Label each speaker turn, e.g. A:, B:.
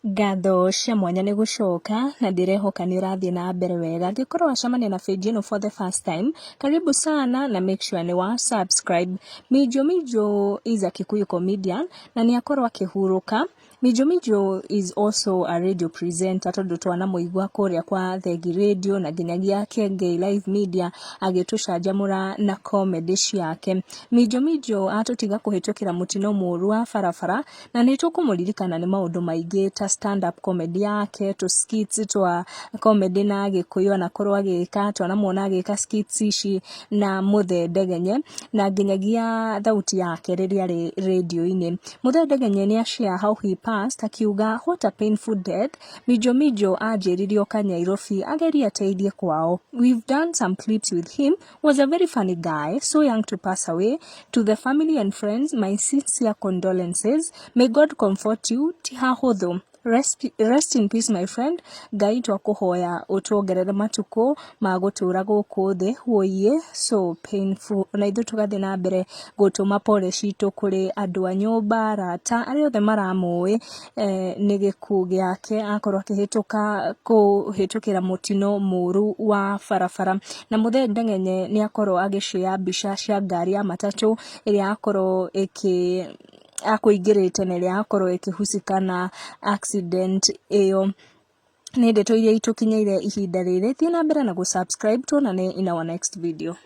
A: Ngatho cia mwanya nĩ gũcoka na ndĩrehoka nĩ ũrathiĩ na mbere wega. Angĩkorwo wacemania na page ĩno for the first time, karibu sana na make sure nĩ wa subscribe. Minjo Minjo is a Kikuyu comedian na nĩ akorwo akĩhurũka. Minjo Minjo is also a radio presenter tondũ twanamũigua kũrĩa kwa Thegi Radio na nginyagia Kengei Live Media agĩtũcanjamũra na comedy ciake. Minjo Minjo atũtiga kũhĩtũkĩra mũtino mũru wa barabara na nĩ tũkũmũririkana nĩ maũndũ maingĩ ta stand up comedy yake, tũ skits twa comedy na Gĩkũyũ anakorwo agĩka, twanamuona agĩka skits ici na Mũthee Ndegenye na nginyagia thauti yake rĩrĩa arĩ rĩndiũ-inĩ. Mũthee Ndegenye nĩ a share how he passed akiuga, "What a painful death. Minjo Minjo anjĩrire oka Nyairobi agerie ateithie kwao. We've done some clips with him. Was a very funny guy, so young to pass away. To the family and friends, my sincere condolences. May God comfort you. Ti hahũthũ. Rest in peace, my friend. Ngai twakũhoya ũtuongerere matukũ ma gũtũra gũkũ thĩ. Wũiĩ, so painful." Na ithuĩ tũgathiĩ na mbere gũtũma pole citũ kũrĩ andũ a nyũmba, arata, arĩa othe maramũĩ nĩ gĩkuũ gĩake akorwo akĩhĩtũka kũhĩtũkĩra mũtino mũru wa barabara. Na Mũthee Ndengenye nĩ akorwo agĩshare mbica cia ngari ya matatũ ĩrĩa akorwo ĩkĩ akũingĩrĩte na ĩrĩa yakorwo ĩkĩhusika na accident ĩyo. Nĩ ndeto iria itũkinyĩire ihinda rĩrĩ. Thiĩ na mbere na gũ subscribe, tuonane in our next video.